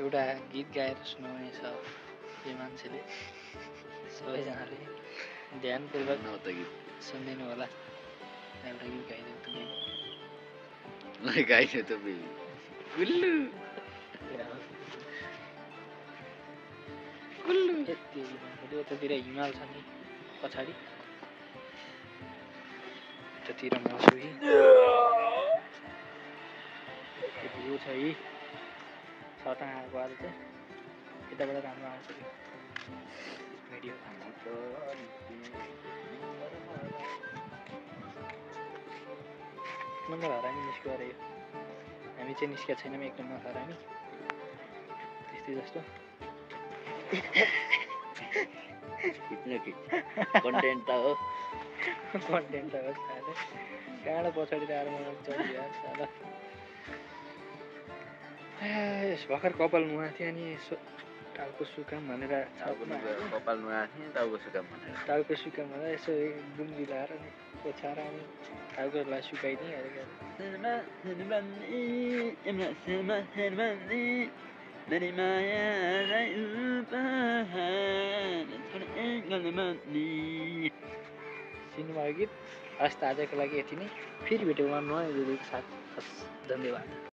एउटा गीत गाएर सुनाउने छ यो मान्छेले। सबैजनाले ध्यानपूर्वक सुनिदिनु होला। एउटा गीत गाइदेऊ त बेबी। गाइदेऊ त बेबी। गुल्लु गुल्लु। यतातिर हिमाल छ नि पछाडि, यतातिर मसुरी भ्यू छ। यी छटा आएको आज चाहिँ यताबाट राम्रो आउँछ भिडियो। नम्बर हरामी निस्क्यो अरे यो। हामी चाहिँ निस्केको छैनौँ एक नम्बर हरामी त्यस्तै जस्तो। कन्टेन्ट त हो, कन्टेन्ट त हो साले। कहाँबाट पछाडि आएर मलाई चलिहाल्छ साला। भर्खर कपाल नुहाएको थियो अनि यसो टाउको सुकाम भनेर कपाल नुहाएको थिएँ टाउको सुकाम भनेर यसो गुन्जी लाएर नि ओछ्याएर अनि टाउकोलाई सुकाइदिएँ। सुन्नुभयो गीत। हस् त आजको लागि यति नै। फेरि भेटौँ नयाँ भिडियोको साथ। हस्, धन्यवाद।